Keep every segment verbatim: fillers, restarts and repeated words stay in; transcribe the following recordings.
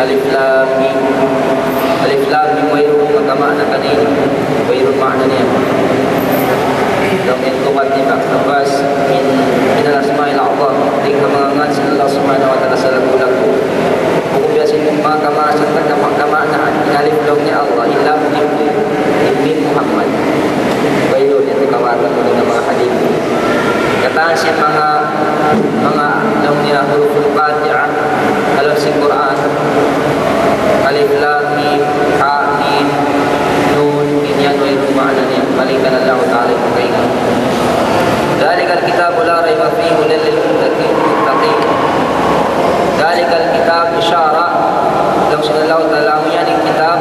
Alif Lam Mim. Alif Lam Mim, wayruun makamaana kaniya. Wayruun maana niya. Laung niya in Tuhan ni Ibn Abbas, in, من الأسماء الأعظم, dayn ha manga ngan sin Allah Subhanahu wa Ta'ala salaggu'-laggu'. Bukun biya' sin manga kama-, sin manga kama-, kamaana, in alif laung niya Allah, in lam Jibril, in mim Muhammad. Wayruun niya kawatan ha manga hadith. Katan sin manga, manga laung niya huruful qati'ah, ha lawm sin Qur'an, alif, lam, mim, ha, mim, nun, in yan wayruun maana niya. Malayngkan Allah Ta'ala in makaingat. ذلك الكتاب لا ريب فيه هدى للمتقين. ذلك الكتاب إشارة, laung sin Allah Ta'ala, amu yan in kitab,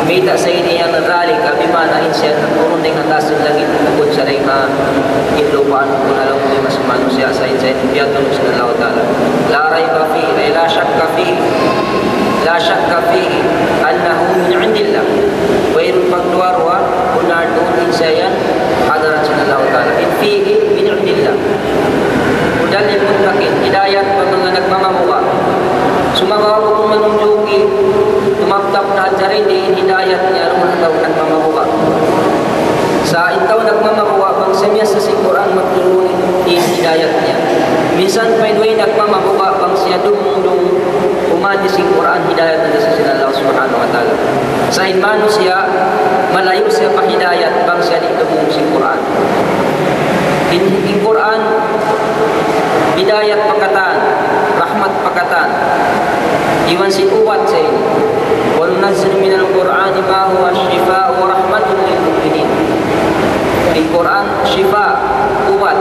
mayta' sa ini yan ذلك, bima'na in siya nagturun dayn ha taas sin langit, bukun sa dayn ha in lupa', bukun ha lawm sin manusiya', sa in siya in piyatulun sin Allah Ta'ala. لا ريب فيه، أي لا شك فيه، لا شك فيه أنه من عند الله. Wayruun pagduwa-ruwa, bunnal tuud in siya yan ha hadarat sin Allah Ta'ala. In فيه من عند الله. هدى للمتقين, hidayat pa manga nagmamabuga'. Sumagawa' bukun manunjuki, tumabtap na jari in hidayat niya duun ha tau nagmamabuga'. Sa' in tau nagmamabuga', bang siya miyasa sin Qur'an, magturun in hidayat niya. Minsan pa in way nagmamabuga', bang siya dumungdung umati sin Qur'an, hidayat na siya sin Allah Subhanahu wa Ta'ala. Sa' in manusiya', malayu' siya pa hidayat, bang siya di' dumungdung sin Qur'an. In, in Qur'an, hidayat pa katan, rahmat pa katan. Iban sin ubat sa ini. وننزل من القرآن ما هو شفاء ورحمة للمؤمنين. In Qur'an, shifa, ubat.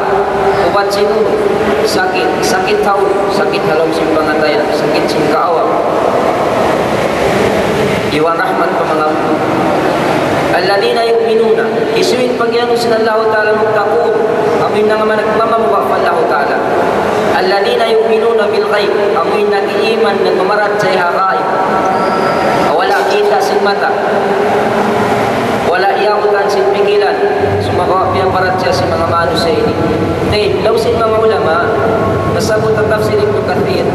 Ubat sin unu? Sakit. Sakit ha unu? Sakit ha lawm sin pangatayan. Sakit sin kaawa. Iban rahmat pa manga الذين يؤمنون. Hisiyu in pag-iyanun sin Allah Ta'ala muttaqun? Amu in manga nagmamabuga' pa Allah Ta'ala. الذين يؤمنون بالغيب. Amu in nag-iiman, nagmamarachaya ha ghaib. Wala' kita' sin mata. Wala' iyabutan sin pikilan. Sumagawa' piyaparachaya sin manga manusiya' ini. Tayyib, laung sin manga ulama, nasabbut ha tafsir Ibn Kathir,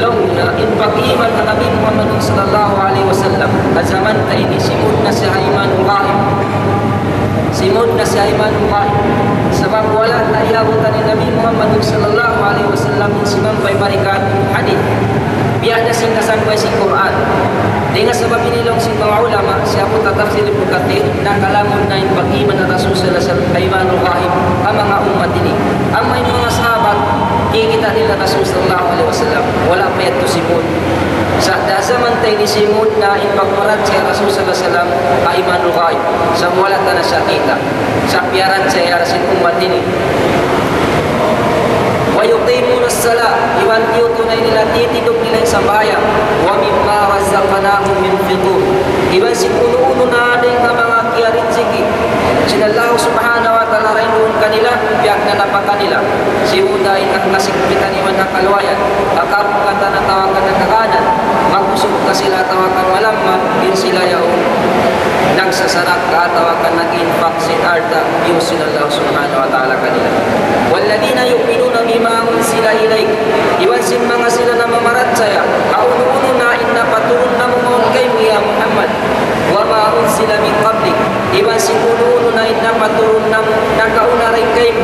laung niya, in pag-iman ha Nabi Muhammad sallallahu alayhi wasallam, ha jaman ta ini, simud na siya ha imanul ghaib. Simud na siya ha imanul ghaib. Sabab wala' ta iyabutan in Nabi Muhammad sallallahu alayhi wasallam in simampay barikat hadith. Biya' da sin kasampay sin Qur'an. Dayn ha sabab ini laung sin manga ulama, siyabbut ha tafsir Ibn Kathir, nakalamud na in pag-iman ha Rasul sallallahu alayhi wasallam, ha imanul ghaib, ha manga ummat ini. Amma in manga sahabat, kikita' nila Rasul sallallahu alayhi wasallam, wala' pa yadtu simud. Sa' da jaman ta ini simud na in pagparachaya ha Rasul sallallahu alayhi wasallam, ha imanul ghaib. Sa' wala' ta na siya kita'. Sa' piyarachaya sin ummat ini. ويقيمون الصلاة, iban tiyutunay nila, tiyitindug nila in sambahayang. ومما رزقناهم ينفقون. Iban sin unu-unu na dayn ha manga kiyarijiki sin Allah Subhanahu wa Ta'ala dayn duun kanila, piyagnapakaan nila. Sibu' da in ha kasigpitan iban ha kaluwayan. Akap katan atawa kan ha kakanan, makusug ka sila atawa kan malamma, in sila yaun nagsasadakka atawa kan nag-infak sin alta' diyus sin Allah Subhanahu wa Ta'ala kanila. والذين يؤمنون بما أنزل إليك. Iban sin manga sila namamarachaya ha unu-unu na in napaturun namu' mawn kaymu ya Muhammad. وما أنزل من قبلك. Iban sin unu-unu na in napaturun namu' nakauna dayn kaymu.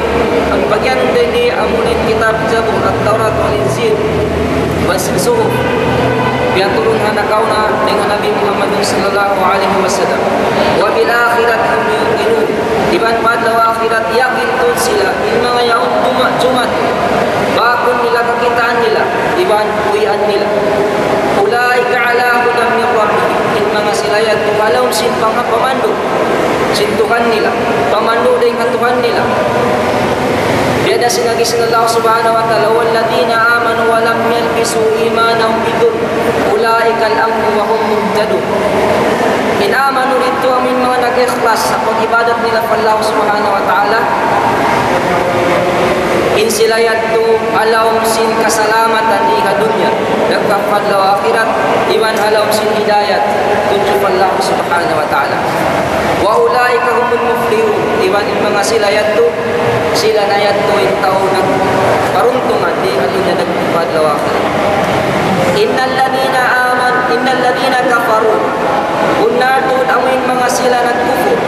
Amu in pag'iyanun dayn di, amu in kitab Zabur, At-Tawrat, wal-Injil, iban sin Suhuf. Piyaturun ha nakauna dayn ha Nabi Muhammad sallallahu alayhi wasallam. وبالآخرة هم يوقنون. Iban pa adlaw akhirat, yakin tuud sila, in manga yaun tuma-, jumat, bakun nila, kakitaan nila, iban uwian nila. أولئك على هدى من ربهم. In manga sila yadtu ha lawm sin panga-, pamandu', sin Tuhan nila, pamandu' dayn ha Tuhan nila. Biya' da sin agi sin Allah Subhanahu wa Ta'ala, والذين آمنوا ولم يلبسوا إيمانهم بظلم أولئك الأمن وهم مهتدون. In amanu didtu amu in manga nag-ikhlas ha pag-ibadat nila pa Allah Subhanahu wa Ta'ala. In sila yadtu ha lawm sin kasalamatan di ha dunya, dagpak pa adlaw akhirat, iban ha lawm sin hidayat tudju pa Allah Subhanahu wa Ta'ala. وأولئك هم المفلحون. Iban in manga sila yadtu, sila na yadtu in tau nagparuntungan di ha dunya dagpak pa adlaw akhirat. إن الذين آمنوا sila nagkufur.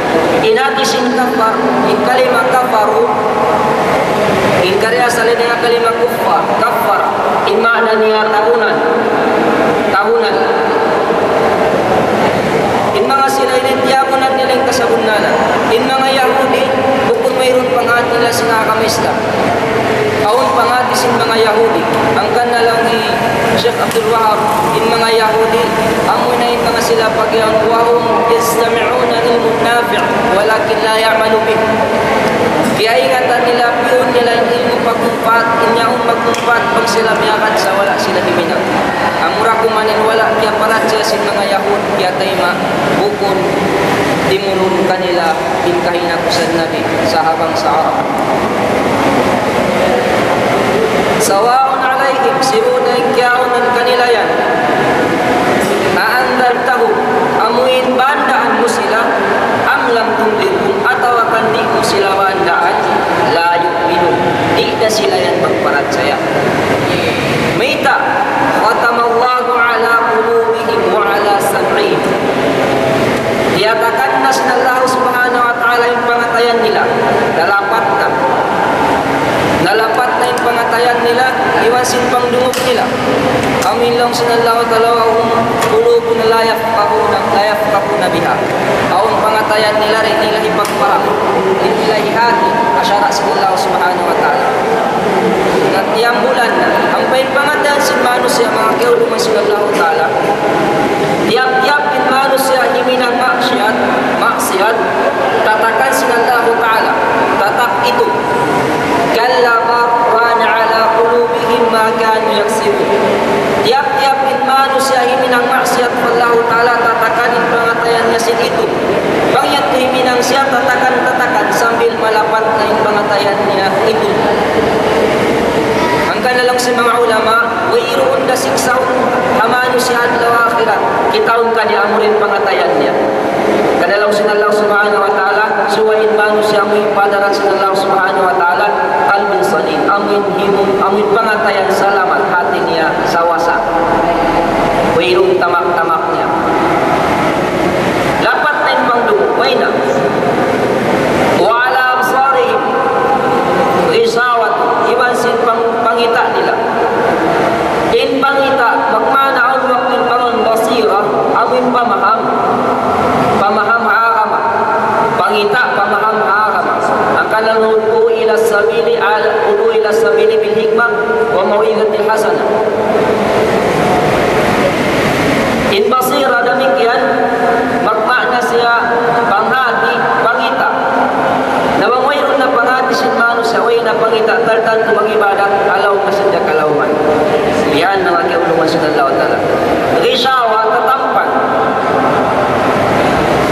In hati sin kafar, in kalima kafaru, in kariya sa' laung niya kalima kuffar, kaffara, in maana niya tahunan. Tahunan. In manga sila ini tiyagunan nila in kasabunnalan. In manga Yahudi, bukun wayruun panghati nila sin agama Islam. Awn panghati sin manga Yahudi. Hangkan na laung hi Sheikh Abdul Wahab, in manga Yahudi, amu na in manga sila pagyaun, وهم يستمعون العلم النافع ولكن لا يعملون به. Kiyaingatan nila, piyun nila in ilmu' magmumpaat, in yaun magmumpaat, bang sila miyagad sa' wala' sila himinang. Amura kuman in wala' kiyaparachaya sin manga Yahud, kiyatayma', bukun timurun kanila in kahinapusan Nabi, sahabang sa Arab. سواء عليهم, sibu' da in kiyaunan kanila yan. أأنذرتهم, amu in bandaan mu sila, أم لم تنذرهم, atawa kan di' mu sila bandaan, لا يؤمنون, di' da sila yan magparachaya. Mayta', ختم الله على قلوبهم وعلى سمعهم. Tiyatakan na sin Allah Subhanahu wa Ta'ala in pangatayan nila. Nalapat na. Nalapat na in pangatayan nila, iban sin pangdungug nila. Amu in laung sin Allah Ta'ala, وهم قلوب لا يفقهون، لا يفقهون بها. Awn pangatayan nila, di' nila hipagpaham. Di' nila hihati, ha sara' sin Allah Subhanahu wa Ta'ala. Na tiyambulan na. Ampa in pangatayan sin manusiya', manga kiyaulungan sin Allah Ta'ala. Tiyap-tiyap in manusiya' himinang maksiyat, maksiyat, tatakan sin Allah Ta'ala. Tatak itu. كلا بل ران على قلوبهم ما كانوا يكسبون. Tiyap-tiyap in manusiya' himinang maksiyat pa Allah Ta'ala, tatakan in pangatayan niya sin itu. Bang yadtu himinang siya, tatakan, tatakan, sambil malapat na in pangatayan niya itu. Hangkan na laung sin manga ulama, wayruun da siksaun ha manusiya' adlaw akhirat. Kitaun kaniya amu in pangatayan niya. Hangkan na laung sin Allah Subhanahu wa Ta'ala, subay in manusiya' amu in padaran sin Allah Subhanahu wa Ta'ala, قلب سليم, amu in himu-, amu in pangatayan salamat, hati niya sawasa. Wayruun tamak-tamak niya. Lapat na in pangdungug, way na. وعلى أبصارهم غشاوة, iban sin pang-, pangita' nila. In pangita', magmaana awn waktu in pangannal basira, amu in pamaham. Pamaham ha agama. Pangita', pamaham ha agama. Hangkan na, ادعوا إلى السبيل، ادعوا إلى السبيل بالحكمة والموعظة الحسنة. In basira damikkiyan, magmaana siya panghati, pangita'. Na bang wayruun na panghati sin manusiya', way na pangita', tantu mag-ibadat, alaw na sadja kalawman. Yan na manga kiyaulungan sin Allah Ta'ala. Ghishawa, tatampan.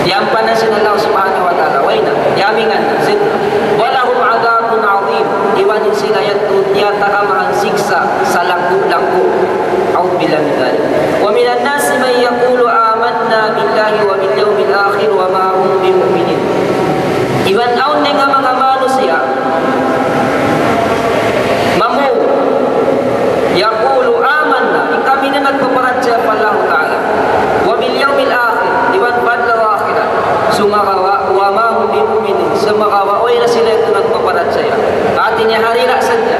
Tiyampan na sin Allah Subhanahu wa Ta'ala. Way na. Yamingan na. Sin. ولهم عذاب عظيم. Iban in sila yadtu tiyatagamahan siksa' salangku'-langku'. أعوذ بالله من ذلك. ومن الناس من يقول آمنا بالله وباليوم الآخر وما هم بمؤمنين. Iban awn dayn ha manga manusiya', mamung, يقول آمنا, in kami na nagpaparachaya pa Allahu Ta'ala. وباليوم الآخر, iban pa adlaw akhirat. Sumagawa', وما هم بمؤمنين, sumagawa' way na sila yadtu nagpaparachaya. Hati niya harila sadja.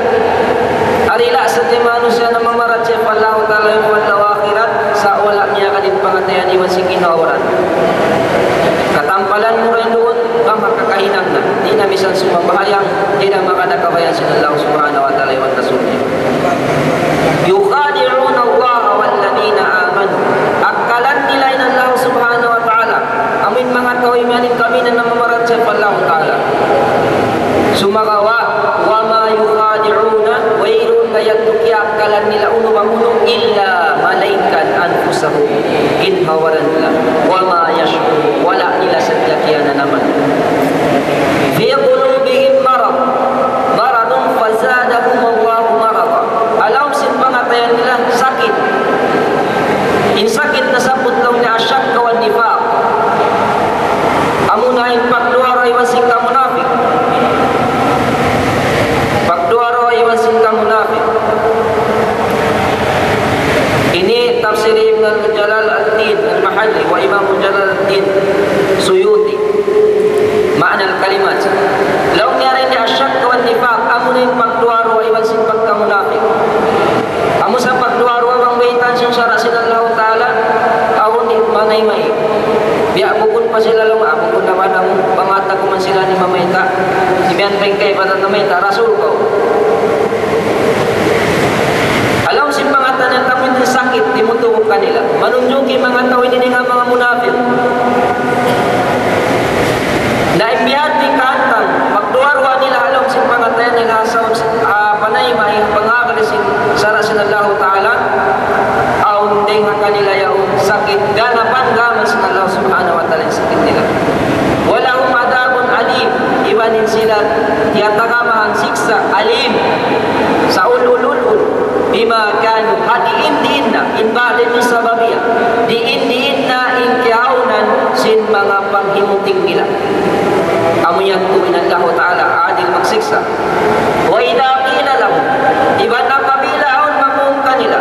Harila sadja manusiya' nagpaparachaya pa Allahu Ta'ala iban pa adlaw akhirat, sa' wala' niya kaniya pangatayan iban sin ginhawa-baran. Katampalan mu rin duun, bang makakahinang na. Di' na misan sumambahayang, di' na makakabayaan sin Allah Subhanahu wa Ta'ala iban Rasul niya. يخادعون الله والذين آمنوا. Akkalan nila in Allah Subhanahu wa Ta'ala. Amu in manga tau imiyan in kami na nagpaparachaya pa Allah Ta'ala. Sumagawa', وما يخادعون, wayruun da yadtu kiyaakkalan nila unu bang unu, إلا ملائكة أنفسهم, ginhawa-baran nila. وما يشعرون, wala' nila sadja kiyananaman. في قلوبهم مرض، مرض فزادهم الله مرضا. Ha lawm sin pangatayan nila sakit. In sakit nasabbut laung niya الشك والنفاق. Amuna in pagduwa-ruwa iban sin kamunapik. Pagduwa-ruwa iban sin kamunapik. Ini tafsir Ibn Jalal ad-Din al-Mahalli wa Imam Jalal ad-Din Suyuti. Ma'na al-kalimat. Laung niya dayn di الشك والنفاق, amu na in pagduwa-ruwa iban sin pagkamunapik. Amu sa pagduwa-ruwa bang baytaan sin sara' sin Allahu Ta'ala, awn di' manayma'. Biya' bukun pa sila laung, ah, bukun naman amu, pangata' ku man sila ini mamayta'. Imiyan pa in kaibanan namayta', Rasul kaw. Laung sin pangatayan nila, amu in sakit, timutubuk kanila. Manunjuki manga tau ini nga manga munapik. Na in biya' di' kahantang, pagduwa-ruwa nila laung sin pangatayan nila, sabab, ah, panayma' in pangagad sin sara' sin Allahu Ta'ala, awn dayn ha kanila yaun sakit, ganapan gam sin Allah Subhanahu wa Ta'ala in sakit nila. ولهم عذاب أليم, iban in sila tiyatagamahan siksa' alim, sa' ul-ul-ul-ul, بما كانوا, ha diin-diin na, in ba'da min sababiya, diin-diin na in kiyaunan sin manga paghimuting nila. Amu yadtu in Allahu Ta'ala adil magsiksa'. وإذا قيل لهم, iban apabila awn mamung kanila,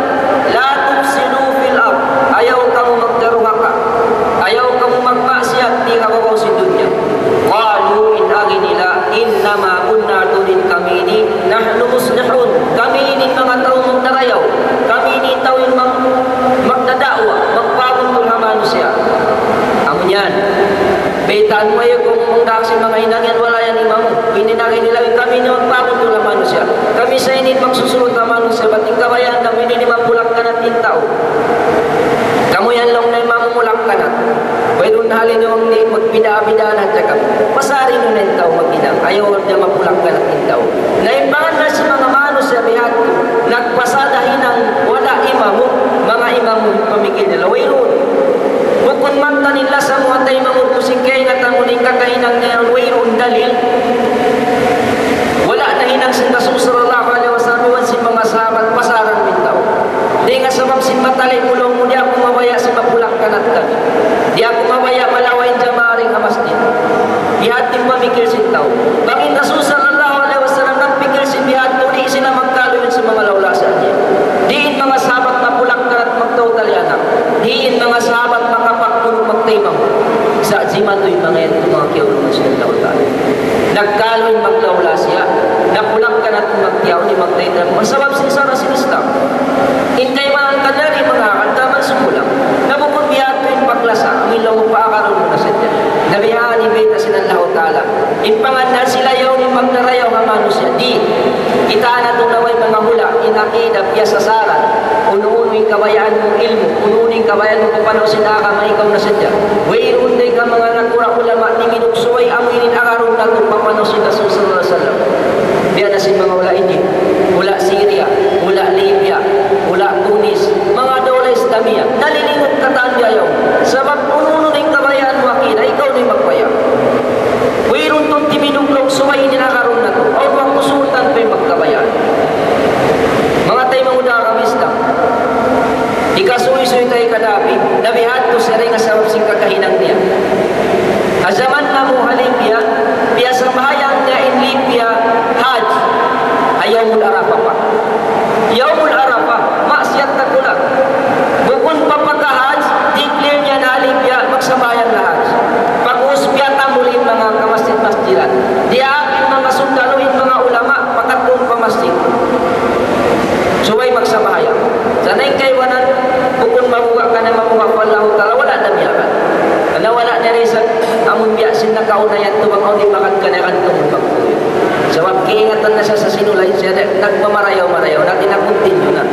لا تفسدوا في الأرض, ayaw kamu magdaruhaka, ayaw kamu magmaksiyat di ha babaw sin dunya. قالوا, in agi nila, إنما, bunnal tuud in kami ini, نحن مصلحون, kami ini in manga tau magdarayaw, kami ini in tau in mag-, magdada'wa, magpabuntul ha manusiya'. Amu yan. Baytaan mu, ayaw kamu magdaak sin manga hinang yan, wala' yan imamu. Ini na rin nila, kami ini magpabuntul ha manusiya'. Kami sa ini magsusulut ha manusiya', bat in kabayaan namu' ini mapulak-kanat in tau. Kamu yan laung niya mamumulak-kanat. Wayruun hal ini, wayruun di' magbida-bida na hadja kamu. Pasari niyu na in tau maghinang. Ayaw niya mapulak-kanat in tau. Na in pangan na sin manga manusiya' bihadtu, nagpasad ha hinang wala' imamu, manga imamu in pamikil nila. Wayruun. Bukun mattan in lasa mu, ha taymanghud mu, sin kaingatan mu, in kakahinang niya, wayruun dalil. Wala' nahinang sin Rasul sallallahu alayhi wasallam iban sin manga sahabat, pasaran mu in tau. Dayn ha sabab sin matali' mu laung mu, di' aku mabaya' sin mapulak-kanat kami. Di' aku mabaya' malawa' in jamaa dayn ha masjid. Bihadtu in pamikil sin tau. Bang in Rasul sallallahu alayhi wasallam nagpikil sin bihadtu, di' sila magkalu sin manga lawlasa niya. Di' in manga sahabat mapulak-kanat magtau talianak. Di' in manga sahabat makapagpunu' magtaymanghud. Sa' jimatu in manga yan, manga kiyaulungan sin Allahu Ta'ala. Nagkalu in maglawlasa, napulak-kanat magtiyaun in magtaymanghud. Sabab sin sara' sin Islam. In kaibanan kanila di' manga agad, taman sumulang. Na bukun bihadtu in paglasa, amu in laung mu paagarun mu na sadja. Na biya' ini bayta' sin Allahu Ta'ala. In pangan na sila yaun in magdarayaw ha manusiya'. Di'. Kitaa natu' na way manga hula', in akida, piyasasaran. Unu-unu in kabayaan mu ilmu', unu-unu in kabayaan mu papanaw sin agama, ikaw na sadja. Wayruun dayn ha manga nakura' ulama, timindug subay amu ini in agarun natu' papanaw sin Rasul sallallahu alayhi wasallam. Biya' na sin manga hula' Egypt, hula' Syria, hula' Libya, hula' Tunis, manga dawla Islamiya, nalilingut katan biya' yaun. Sabab unu-unu na in kabayaan mu akida, ikaw na in magbaya'. Wayruun tuud timindug laung subay in agarun natu'. Awn waktu sultan pa in magkabayaan. Manga taymanghud ha agama Islam. Hikasuysuy ta hi Gaddafi, na bihadtu siya dayn ha sabab sin kakahinang niya. Ha jaman namu' ha Libya, piyasambahayang niya in Libya Hajj, ha Yawmul Arafah pa. Yawmul Arafah, maksiyat dakula'. Bukun pa pagka-Hajj, declare niya na ha Libya, magsambahayang na Hajj. Pag'ubus piyatambul in manga kamasjid-masjidan. Diyaak in manga sundalu, in manga ulama, pakadtuun pa masjid. Subay magsambahayang. Sa' na in kaibanan, bukun mabuga' ka na mabuga' pa Allahu Ta'ala, wala' na biya' kan. Karna' wala' na rin sa' amun biya' sin nakauna yadtu bang awn di' magad ka na kan tumun magtuy. Sabab kaingatan na siya sa' sinulay siya, na-, nagmamarayaw-marayaw, na kinakontinyu na.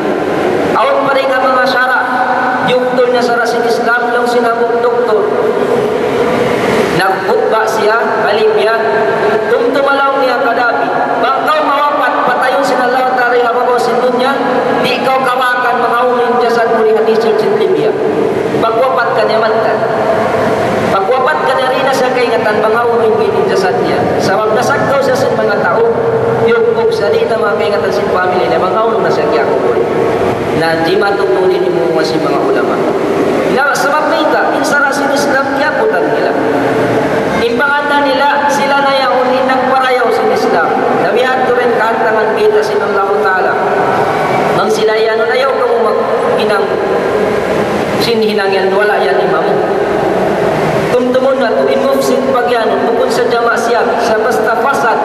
Awn pa rin ka manga sara', yuktul na sara' sin Islam, laung sin Abu Doktor. Nagkhutba siya, ha Libya, tumtuma laung niya Gaddafi, bang kaw mawapat, patayun sin Allah Ta'ala ha babaw sin dunya, di' kaw kawakan manga unu in jasad mu di ha desert sin Libya. Pagwapat kaniya mattan. Pagwapat kaniya di' na siya kaingatan manga unu in jasad niya. Sabab nasaggaw siya sin manga tau, yukbuk siya di' na manga kaingatan sin family niya, manga unu na siya kiyakubul. Na di' matutunin in manga sin manga ulama. Na sabab mayta', in sara' sin Islam, kiyaputan nila. In pangan nila, sila na yaun in nagparayaw sin Islam. Na bihadtu rin kahantangan kita sin Allahu Ta'ala. Bang sila yan, ayaw kamu maghinang Hinang yan, wala' yan imamu. Tumtumun natu', in mufsid pagyanun, bukun sadja maksiat, sa' basta fasad,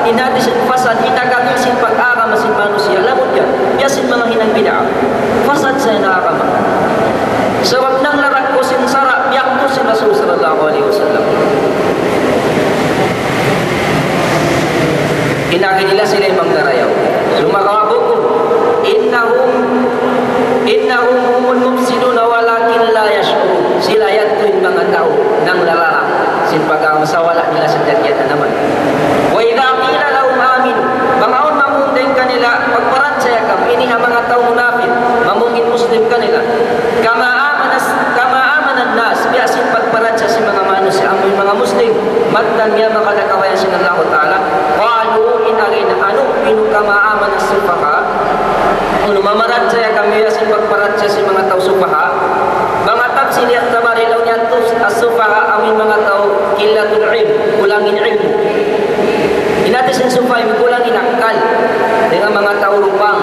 in hati sin fasad, hinagad sin pag-agama sin manusiya', lamud yan, biya' sin manga hinang bid'a. Fasad sa in agama. Sabab nanglarak kaw sin sara', biyaktu sin Rasul sallallahu alayhi wasallam. In agi nila sila in manggarayaw. Sumagawa' bukun. إنهم إنهم هم المفسدون ولكن لا يشعرون. Sila yadtu in manga tau nanglarak sin pag-agama, sa' wala' nila sadja kiyatanaman. وإذا قيل لهم آمنوا, bang awn mamung dayn kanila, pagparachaya kamu, ini ha manga tau munapik, mamung in Muslim kanila. كما آمن الس- كما آمن الناس, biya' sin pagparachaya sin manga manusiya', amu in manga Muslim, mattan niya manga nakabayaan sin Allahu Ta'ala. قالوا, in agi nila, أنؤمن كما آمن السفهاء. Unu, mamarachaya kami biya' sin pagparachaya sin manga tau sufaha? Manga tafsir, i'tibar laung niya tu as-sufaha, amu in manga tau qillatul ilm, kulang in ilmu. In hati sin sufaha, kulang in akkal. Dayn ha manga tau rupang.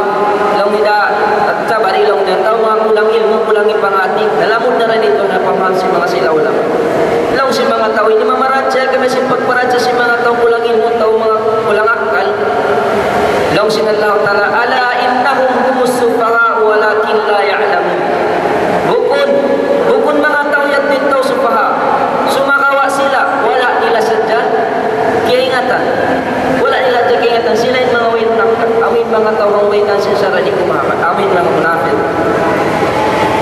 Laung nila, i'tibar laung niya, tau manga kulang ilmu, kulang in pangati. Nalamud na ra in itu na pamaham sin manga sila ulama. Laung sin manga tau ini, mamarachaya kami sin pagparachaya sin manga tau kulang ilmu, tau manga kulang akkal. Laung sin Allah Ta'ala, ألا إنهم هم السفهاء ولكن لا يعلمون. Bukun, bukun manga tau yadtu in tau sufaha. Sumagawa' sila, wala' nila sadja kaingatan. Wala' nila sadja kaingatan. Sila in manga way tangka. Amu in manga tau way kan sin sara' di' kumahaman. Amu in manga munapik.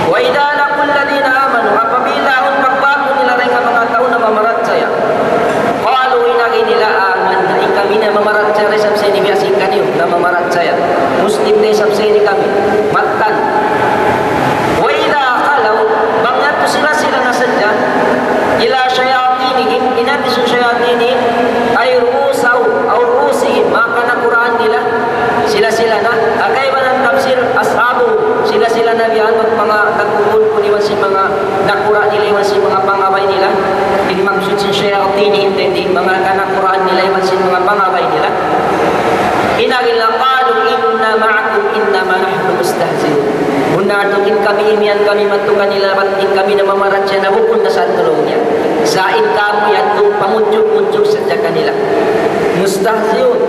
وإذا لقوا الذين آمنوا, apabila awn pagbaku nila dayn ha manga tau namamarachaya, قالوا, in agi nila, آمنا, in kami namamarachaya da isab sa ini biya' sin kaniyu, namamarachaya. Muslim da isab sa ini kami. Mattan. وإذا خلوا, bang yadtu sila-sila na sadja, إلى شياطينهم, in hati sin shayatinihim, أي رؤوسهم, أو رؤوسهم, manga kanakuraan nila, sila-sila na. Ha kaibanan tafsir, أصحابهم, sila-sila na biya' manga nagkukumpul iban sin manga nakura' nila iban sin manga pangabay nila. In maksud sin shayatin, intindi, manga kanakuraan nila iban sin manga pangabay nila. In agi nila, قالوا إنا معكم إنما نحن مستهزئون. Bunnal tuud in kami, imiyan kami madtu kanila, bat in kami namamarachaya na bukun na sa' tulung niya. Sa' in kamu yadtu pamudjuk-mudjuk sadja kanila. مستهزئون.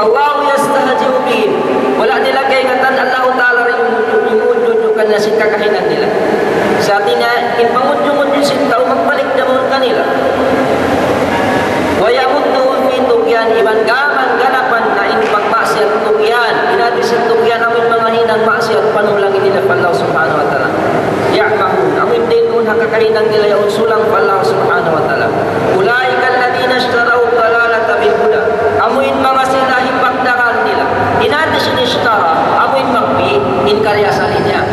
الله يستهزئ بهم. Wala' nila kaingatan, Allahu Ta'ala ra in mudjuk-mudjuk kanila sin kakahinang nila. Sa' hati niya, in pamudjuk-mudjuk sin tau magbalik na mawn kanila. ويمدهم في طغيانهم, iban gam ganapan na in pagmaksiyat, tughyan. In hati sin tughyan, amu in manga hinang maksiyat, panulang nila pa Allah Subhanahu wa Ta'ala. يعمهون, amu in dayn duun ha kakahinang nila yaun sulang pa Allah Subhanahu wa Ta'ala. أولئك الذين اشتروا الضلالة بالهدى. Amu in manga sila hipagdagang nila. In hati sin ishtara, amu in magbi', in kari asal niya.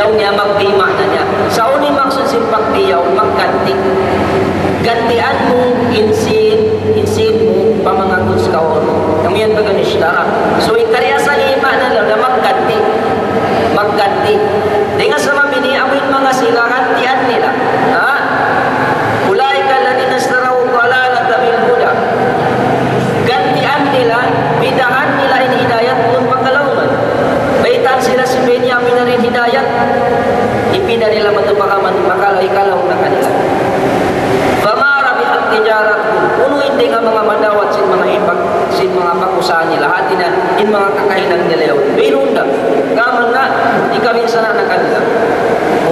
Laung niya magbi' maana niya. Sa' unu in maksud sin pagbi' yaun, magganti'. Gantian mu in sin, in sin mu, pa manga goods kaw. Amu yan pag-ishtara. So, in kari asal niya maana laung niya magganti'. Magganti'. Dayn ha sabab ini, amu in manga sila gantian nila. Ha? أولئك الذين اشتروا الضلالة بالهدى. Gantian nila, bidahan nila in hidayat duun pa kalaungan. Baytaan sila sin bini amu in hidayat, hipinda nila madtu pa kaman, makalaw-, ikalaung na kanila. فما ربحت تجارتهم. Unu in dayn ha manga madawat sin manga hipak, sin manga pag-usaha nila. Hati niya, in manga kakahinang nila yaun. Wayruun da. Kaman na, di' kaminsanan na kanila.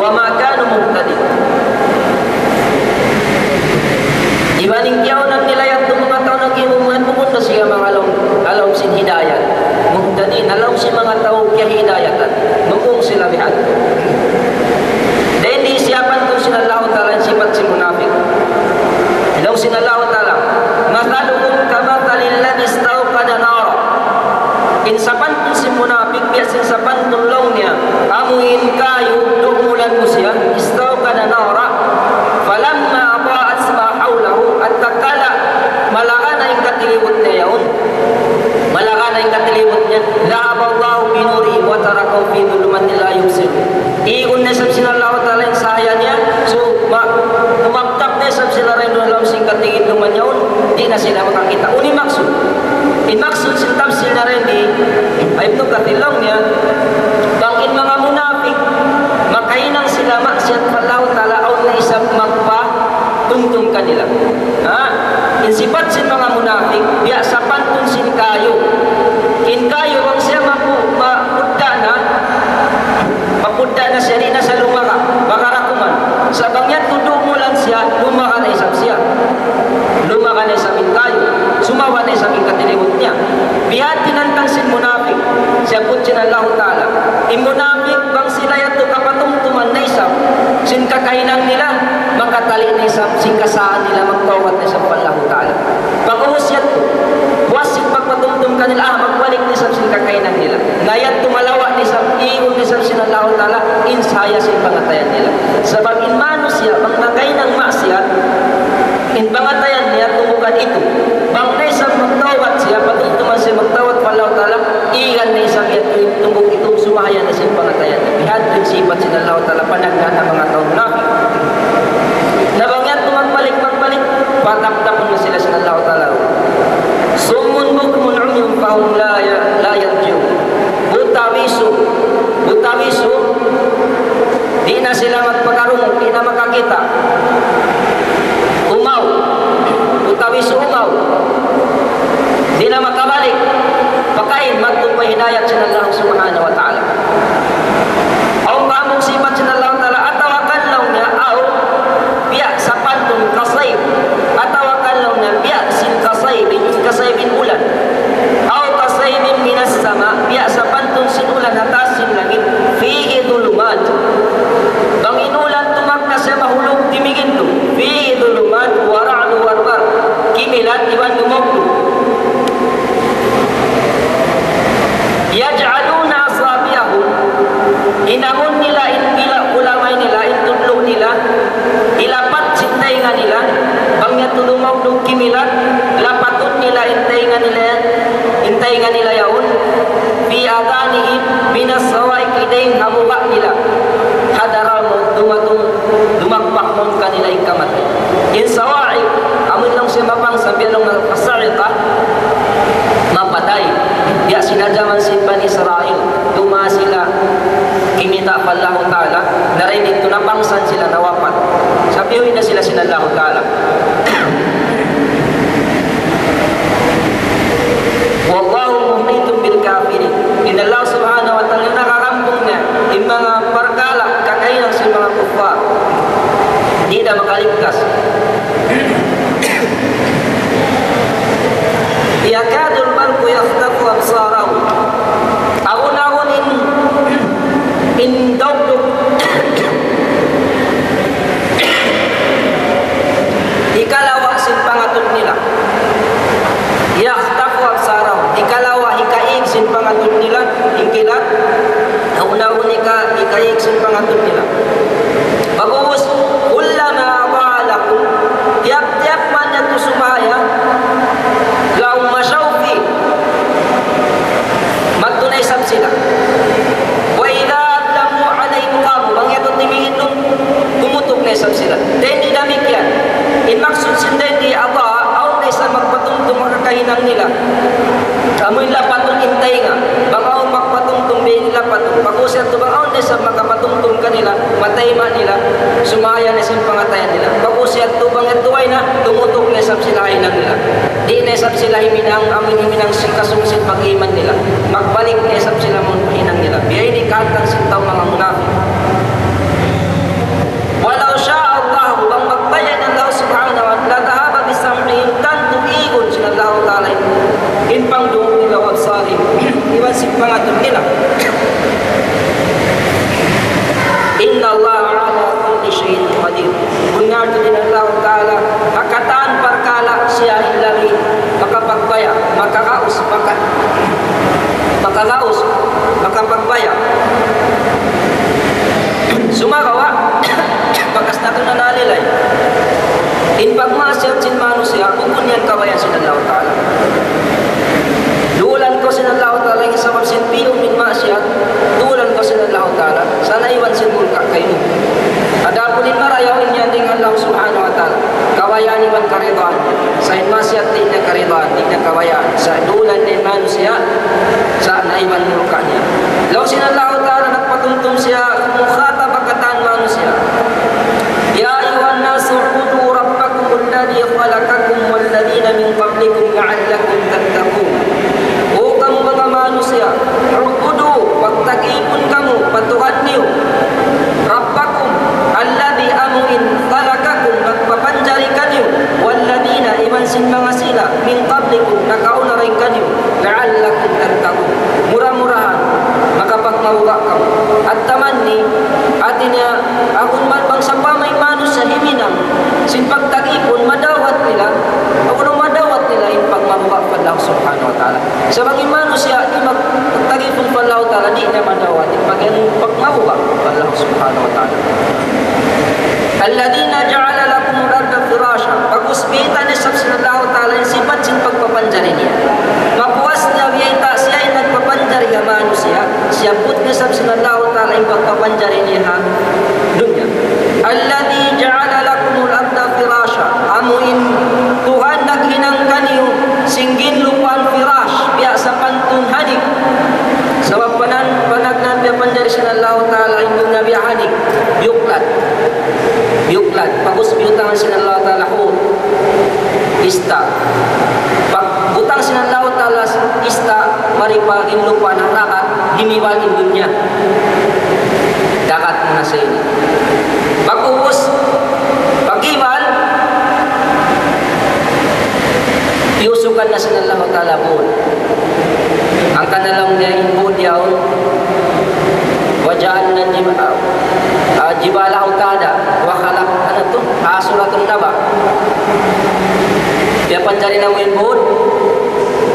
وما كانوا مهتدين. Iban in kiyaunan nila yadtu manga tau nag-imuman, bukun na siya manga laung, laung sin hidayat. Muhtadin, laung sin manga tau kiyahidayatan. Mapung sila bihan. Dayn di siyapan tuud sin Allahu Ta'ala in sipat sin munapik. Laung sin Allahu Ta'ala, مثلهم كمثل الذي استوقد نارا. In sapantun sin munapik, biya' sin sapantun laung niya, amu in kayu, dumulan mu siya, استوقد نارا، فلما أضاءت ما حوله, at tatkala malaga na in katilibut niya yaun, malaga na in katilibut niya, ذهب الله بنورهم وتركهم في ظلمات لا يبصرون. Igun na isab sin Allahu Ta'ala in sahaya niya, so, ma-, umabtap na isab sila dayn ha lawm sin katilibut niya yaun, di' na sila makakita'. Unu in maksud? In maksud sin tafsir na dayn di, Ibnu Kathir laung niya, bang in manga munapik, makahinang sila Sipat sin manga munapik, biya' sapantun sin kayu. In kayu, bang siya mapu-, mapudda' na, mapudda' na siya, di' na siya lumara', lumara' kuman. Sa' bang yadtu dumulan siya, lumara' na isab siya. Lumara' na isab in kayu, sumawa na isab in katilibut niya. Biya' ha yan in hantang sin munapik, siyabbut sin Allahu Ta'ala. In munapik, bang sila yadtu kapatumtuman na isab sin kakahinang nila, makatali na isab sin kasaan nila, magtawbat na isab pa Allahu Ta'ala. Pag'ubus yadtu, puas sin pagpatumtum kanila, ah, magbalik na isab sin kakahinang nila. Na yadtu malawa' na isab, iigun na isab sin Allahu Ta'ala, in sahaya sin pangatayan nila. Sabab in manusiya', bang nakahinang maksiyat, in pangatayan niya, tumukan itu. Bang na isab magtawbat siya, patumtuman siya magtawbat pa Allahu Ta'ala, iigan na isab yadtu, in tunggu' itu, sumahaya na sin pangatayan. Biya' ha yan in sipat sin Allahu Ta'ala, panagnaan ha manga tau munapik. Na bang yadtu magbalik, magbalik, pataptapun na sila sin Allahu Ta'ala. صم بكم عمي فهم لا ي-، لا يرجعون. Buta bisu, buta bisu, di' na sila magpakarungug, di' na makakita'. Umaw, buta bisu umaw. Di' na makabalik. Pakain, madtu pa hidayat sin Allah Subhanahu wa Ta'ala. Awn pa amu in sipat sin Allah Ta'ala, atawa kan laung niya, aw, biya' sapantun كصيب. Atawa kan laung niya, biya' sin كصيب, in كصيب in ulan. أو كصيب من السماء, biya' sapantun sin ulan ha taas sin langit. فيه ظلمات. Bang in ulan tumakkas siya mahulug timigin tu. فيه ظلمات ورعد وبرق. Kimilat iban dumugdug. يجعلون أصابعهم, hinangun nila in dila' kulamay nila, in tudlu' nila, hilapat sin taynga nila, bang yadtu dumugdug kimilat, lapatun nila in taynga nila, in taynga nila yaun, في آذانهم من الصواعق, dayn ha buga' nila, حذر الموت, dumatung, dumagpak mawn kanila in kamatay. In sawa'iq, amu in laung sin mapangsa, biya' laung na as-sa'iqa, mapatay. Biya' sin ha jaman sin Bani Israil, dumatung sila, kimita' pa Allahu Ta'ala, na dayn didtu napangsan sila, nawapat. Sabihin na sila sin Allahu Ta'ala. والله محيط بالكافرين. In Allah Subhanahu wa Ta'ala nakakampung niya in manga parkala' kakahinang sin manga kuffar. Di' na makaligtas. يكاد البرق يخطف أبصارهم. Awn-awn in, in dugdug hikalawa' sin pangatud nila. يخطف أبصارهم. Hikalawa', hikaig sin pangatud nila, in kilat. Awn-awn hika-, hikaig sin pangatud nila. Pag'ubus, كلما أضاء لهم, tiyap-tiyap man yadtu sumaya, لهم مشوا فيه, madtu na isab sila. وإذا أظلموا عليهم قاموا, bang yadtu timingin, tumutup na isab sila. Dayn di damikkiyan. In maksud sin dayn di, أضاء, awn na isab magpatumtum ha kakahinang nila. Amu in lapatun in taynga. Bang awn magpatumtum, biya' ini lapatun. Pag'ubus yadtu bang awn na isab makapatumtum kanila, matayma' nila, sumaya na sin pangatayan nila. Pag'ubus yadtu bang yadtu way na, tumutup na isab sila ha hinang nila. Di' na isab sila himinang, amu in himinang sin kasungsung pag-iman nila. Magbalik na isab sila mawn pa hinang nila. Biya' ini kahantang sin tau manga munapik. ولو شاء الله, bang magbaya' in Allah Subhanahu wa Ta'ala, لذهب بسمعهم, tantu igun sin Allah Ta'ala in pangdungug nila, وأبصارهم, iban sin pangatud nila. إن الله على كل شيء قدير. Bunnal tuud in Allah Ta'ala, ha katan parkala' siya in labi makapagbaya', makagaus, maka-, makagaus, makapagbaya'. Sumagawa', bakas natu' na nalilay. In pagmaksiyat sin manusiya', bukun yan kabayaan sin Allah Ta'ala. Dulan kaw sin Allah Ta'ala, in sabab sin piyu' in maksiyat, dulan kaw sin Allah Ta'ala, sa' naiwan sin mulka' kaymu. Adapun in marayaw, in yan dayn ha Allah Subhanahu wa Ta'ala, kabayaan iban karidaan. Sa' in maksiyat di' niya karidaan, di' niya kabayaan. Sa' dulan in manusiya', sa' naiwan mulka' niya. Laung sin Allah Ta'ala nagpatumtum siya, mukhatab ha katan manusiya'. يا أيها الناس اعبدوا ربكم الذي خلقكم والذين Agun man bang sawpama in manusiya' himinang sin pagtag-ipun, madawat nila, agun madawat nila in pagmabuga' pa Allah Subhanahu wa Ta'ala. Sabab in manusiya' di' mag-, magtag-ipun pa Allah Ta'ala, di' niya madawat in pag-, pagmabuga' pa Allah Subhanahu wa Ta'ala. الذي جعل لكم الأرض فراشا. Pag'ubus biyayta' na isab sin Allah Ta'ala in sipat sin pagpapanjari niya. Mapuas niya biyayta' siya in nagpapanjari ha manusiya'. Siyabbut na isab sin Allah Ta'ala in pagpapanjari niya ha dunya. الذي جعل لكم الأرض فراشا. Amu in Tuhan naghinang kaniyu sin ginlupa firash, biya' sapantun hanik. Sabab panan-, panagnaan piyapanjari sin Allah Ta'ala in dunya biya' hanik. Biyuklat. Biyuklat. Pag'ubus biyutangan sin Allah Ta'ala hut. Ista. Pagbutang sin Allah Ta'ala ista, mari pa ginlupa na dagat, himibal in dunya. Dagat na sa ini. Pag'ubus, paghibal, iyusukan na sin Allah Ta'ala bud. Hangkan na laung niya in bud yaun, وجعلنا الجب-، ah, ah, الجبال أوتادا وخلق-, unu yadtu? Ah, Suratun Naba. Piyapanjari namu' in bud,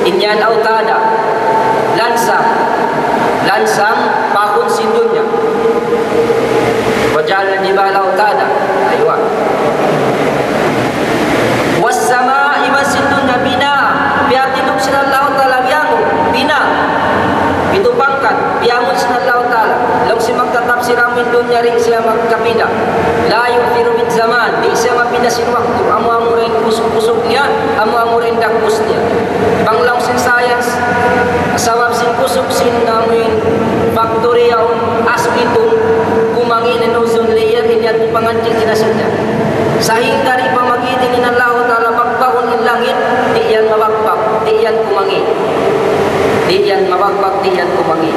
in yan أوتادا. Lansang. Lansang, pahun sin dunya. وجعلنا الجبال أوتادا. Aywa. والسماء, iban sin dunya, بناء. Piyatindug sin Allah Ta'ala biya' amu, بناء. Pitu pangkat, biya' amu sin Allah Ta'ala. Laung sin magtatapsir amu in dunya di' siya magkapinda. لا يؤثر بالزمان, di' siya mapinda sin waktu. Amu-amu ra in kusug-kusug niya, amu-amu ra in dagbus niya. Bang laung sin science, sabab sin kusug sin amu in factory yaun, asbestos, kumangi' in ozone layer, in yan panganti' in asin niya. Sahingga di' pa magidin in Allah Ta'ala bagbag in langit, di' yan mabagbag, di' yan kumangi'. Di' yan mabagbag, di' yan kumangi'.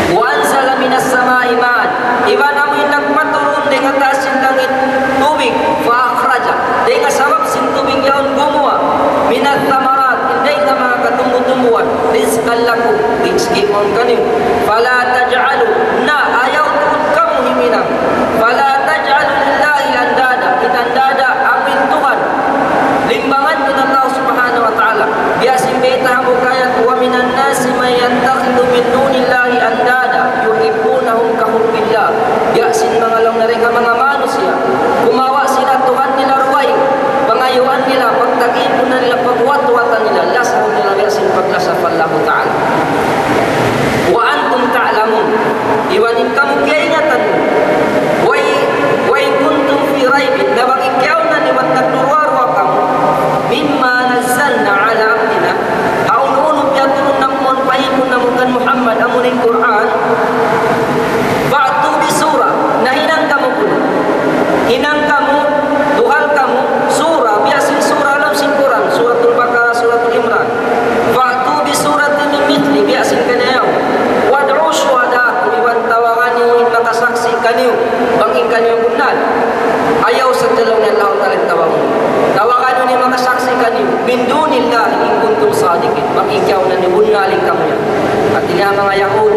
وأنزل من السماء ماء. Iban amu in nagpaturun dayn ha taas sin langit tubig, فأخرج. Dayn ha sabab sin tubig yaun gumuwa', من الثمرات, dayn ha manga katumbu-tumbuhan, رزقا لكم, rizki mawn kaniyu. فلا تجعلوا, na ayaw tuud kamu himinang. فلا تجعلوا لله أندادا, in andada amu in Tuhan. Limbangan niyu in Allah Subhanahu wa Ta'ala. Biya' sin bayta' ha bukayan, ومن الناس من يتخذ من دون الله أندادا يحبونهم كحب الله. Biya' sin manga laung niya dayn ha manga manusiya', kumawa' sila Tuhan nila dugaing, pangayuan nila, pagtag-ipunan nila, pagwat-watan nila, lasa nila biya' sin paglasa pa Allah Ta'ala. وأنتم تعلمون. Iban in kamu kiyaingatan. وإن، وإن كنتم في ريب, na bang in kiyaawnan niyu nagduruwa-ruwa kamu, مما نزلنا على عبدنا, ha unu-unu piyaturun namu' pa īpun namu' kan Muhammad, amu in Qur'an, فأتوا بسورة, na hinang kamu kunu'. Hinang kamu, dugal kamu, sura, biya' sin sura ha lawm sin Qur'an, Suratul Baqarah, Suratul Imran. فأتوا بسورة من مثله, biya' sin kaniyu. وادعوا شهداءكم, iban tawaga niyu in makasaksi' kaniyu, bang in kaniyu bunnal. Ayaw sadja laung niya Allah Ta'ala in tawagun. Tawaga niyu in makasaksi' kaniyu, من دون الله إن كنتم صادقين. Bang in kiyaawnan niyu bunnal in kamu yan. Hāti niya manga Yahud,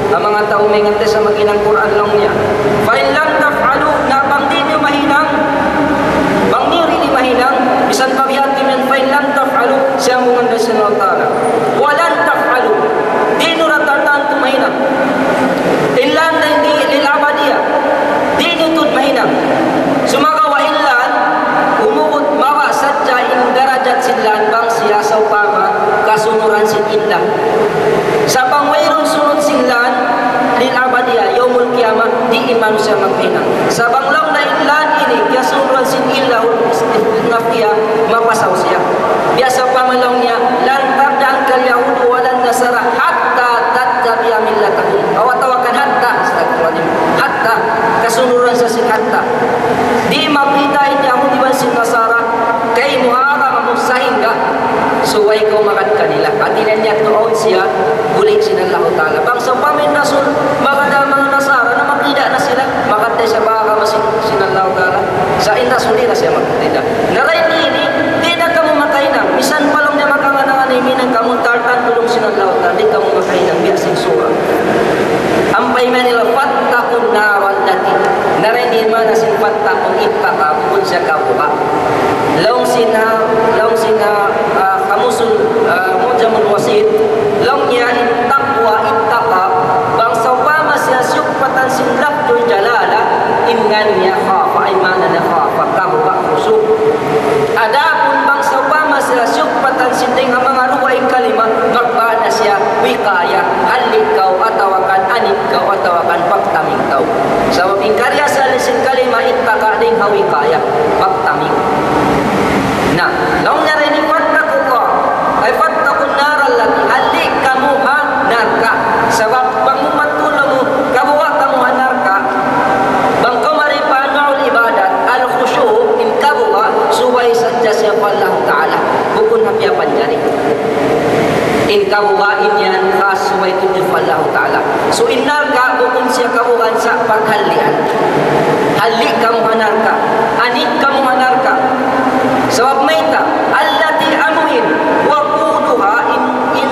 ha manga tau maingat sa maghinang Qur'an laung niya. فإن لم تفعلوا, na bang di' niyu mahinang, bang niyu di' mahinang, misan pa biya' hāti niya, فإن لم تفعلوا, siyambungan da sin Allah Ta'ala. ولن تفعلوا, di' niyu da tantu mahinang. Ilan da in di' للأبدية, di' niyu tuud mahinang. Sumagawa' in lan, humugut mababa sadja in darajat sin lan bang siya sawpama kasunuran sin in lan. Sa' bang wayruun sunud sin lan, للأبدية, yawmul qiyamah, di' in manusiya' maghinang. Sa' bang laung niya in lan ini, kiyasunuran sin in lan, nafiya, mapasaw siya. Biya' sawpama laung niya, لن ترضى عنك اليهود ولا النصارى حتى تتبع ملتهم. Atawa kan حتى, astagfirullahaladzim. حتى, kasunuran sa sin حتى. Di' magrida in Yahudi iban sin Nasara, kaymu ha agama mu sahingga subay kaw magad kanila. Hāti niya tuud siya, buli' sin Allah Ta'ala. Bang sawpama in Rasul, magad ha manga Nasara, na magrida na sila, magad da isab ha agama sin, sin Allah Ta'ala. Sa' in Rasul di' na siya magrida. Na dayn ini, di' na kamu makahinang. Misan pa laung niya makahinang-hinang kamu, tartan tulung sin Allah Ta'ala, di' kamu makahinang, biya' sin sura. Ampa imiyan nila, فاتقوا النار التي Iman na sin fattaqun ittaqa, bukun siya kabuga'. Laung sin ha, laung sin ha, ah, kamusul, ah, Mu'jamul Wasit, laung niya in taqwa ittaqa, bang sawpama siya siyukpatan sin lafdul jalala, in ngan niya khafa, iman na khafa, kabuga', khushu'. Adapun bang sawpama siya siyukpatan sin dayn ha manga duwa in kalima, magbana siya wiqaya, halli' kaw atawa kan anik kaw atawa kan pagtaming kaw. Sabab in kariasal sin kalima ittaqa dayn ha wiqaya, pagtaming. Na, laung niya dayn ha fattaqullah, ay fattaqun nar allati, halli' kamu ha narka'. Sabab bang mu matulung mu, kabuga' kamu ha narka', bang kaw mari pa anwa'ul ibadat, al-khushu', in kabuga', subay sadja siya pa Allah Ta'ala. Bukun ha piyapanjari. In kabuga' in yan, khas subay tudju pa Allah Ta'ala. So, in narka', bukun siya kabugaan sa' paghallian. Halli' kamu ha narka'. Anik kamu ha narka'. Sabab mayta', allati amuin, waquduha in, in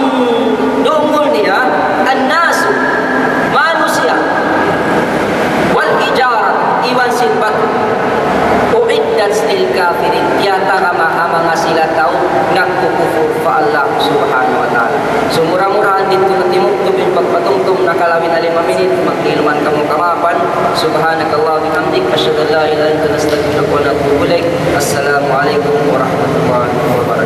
dungul niya, annasu, manusiya', wal hijarah, iban sin batu. U'iddat lil kafirin, tiyatagama ha manga sila tau nagkukupur pa Allah Subhanahu wa Ta'ala. So, mura-murahan didtu na timubtub in pagpatumtum, nakalabi na lima minit, magdihiluman kamu kamaapan. Subhanakallah bihamdik, ashhadu an la ilaha illa anta, nastaghfiruka wa natubu ilaik. Assalamu alaykum warahmatullahi wabarakatuh.